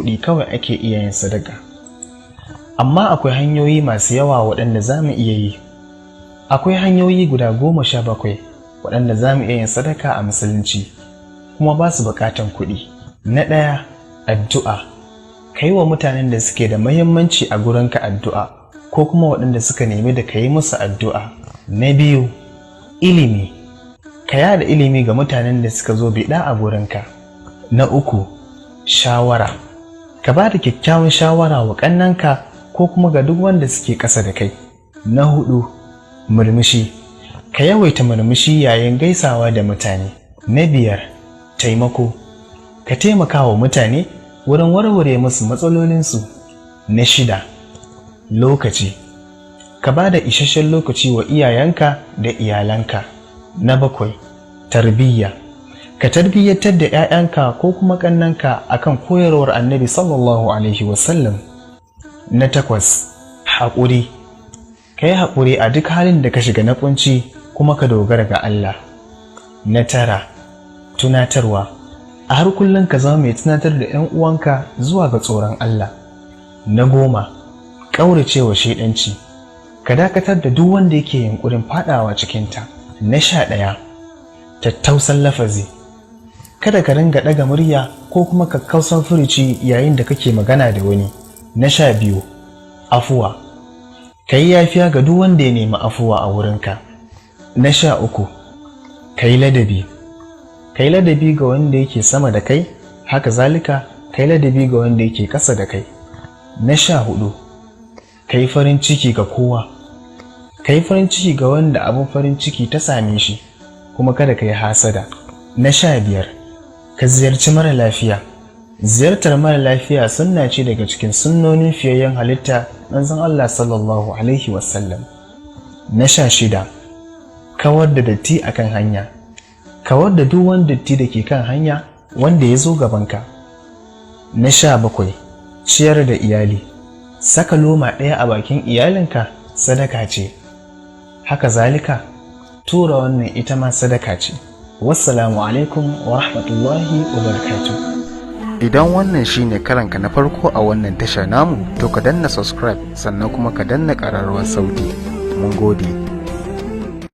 kuɗi kawai ake iya yin sadaka. Amma akwai hanyoyi masu yawa waɗanda za mu iya yi. Akwai hanyoyi guda 17 waɗanda za mu iya yin sadaka a Musulunci, kuma ba su buƙatan kuɗi. Na ɗaya, addu'a. Ka yi wa mutanen da suke da muhimmanci a gurinka addu'a, ko kuma waɗanda suka nemi da ka yi musu addu'a. Na biyu, ilimi. Ka yada ilimi ga mutanen da suka zo biɗa a gurinka. Na uku, shawara. Ka ba da kyakkyawan shawara wa ƙannanka ko kuma ga duk wanda suke ƙasa da kai. Na hudu, murmushi. Ka yawaita murmushi yayin gaisawa da mutane. Na biyar, taimako. Ka taimaka wa mutane wurin warware musu matsalolinsu. Na shida, lokaci. Ka ba da isasshen lokaci wa iyayenka da iyalanka. Na bakwai, tarbiyya. Ka tarbiyyantar da 'ya'yanka ko kuma ƙannanka akan koyarwar Annabi sallallahu alaihi wasallam. Na takwas, haƙuri. Ka yi haƙuri a duk halin da ka shiga na ƙunci, kuma ka dogara ga Allah. Na tara, tunatarwa. A har kullum ka zama mai tunatar da 'yan uwanka zuwa ga tsoron Allah. Na 10, ƙauracewa shaidanci. Ka dakatar da duk wanda yake yunƙurin faɗawa cikinta. Na 11, tattausan lafazi. Kada ka ringa ɗaga murya ko kuma kakkausan furuci yayin da kake magana da wani. Na 12, afuwa. Ka yi yafiya ga duk wanda ya nemi afuwa a wurinka. Na 13, ka yi ladabi. Ka yi ladabi ga wanda yake sama da kai, haka zalika ka yi ladabi ga wanda yake ƙasa da kai. Na 14, ka yi farin ciki ga kowa. Ka yi farin ciki ga wanda abin farin ciki ta same shi, kuma kada ka yi hasada. Na 15, ka ziyarci mara lafiya. Ziyartar mara lafiya sunna ce daga cikin sunnonin fiyayyen halitta, Manzon Allah sallallahu alaihi wasallam. Na 16, kawar da datti akan hanya. Kawar da duk wani datti da ke kan hanya wanda ya zo gabanka. Na 17, ciyar da iyali. Saka loma ɗaya a bakin iyalinka sadaka ce. Haka zalika, tura wannan ita ma sadaka ce. Wassalamu alaikum wa rahmatullahi wa barakatuh. Idan wannan shine karanka na farko a wannan tasha namu, to ka danna subscribe, sannan kuma ka danna ƙararrawar sauti. Mun gode.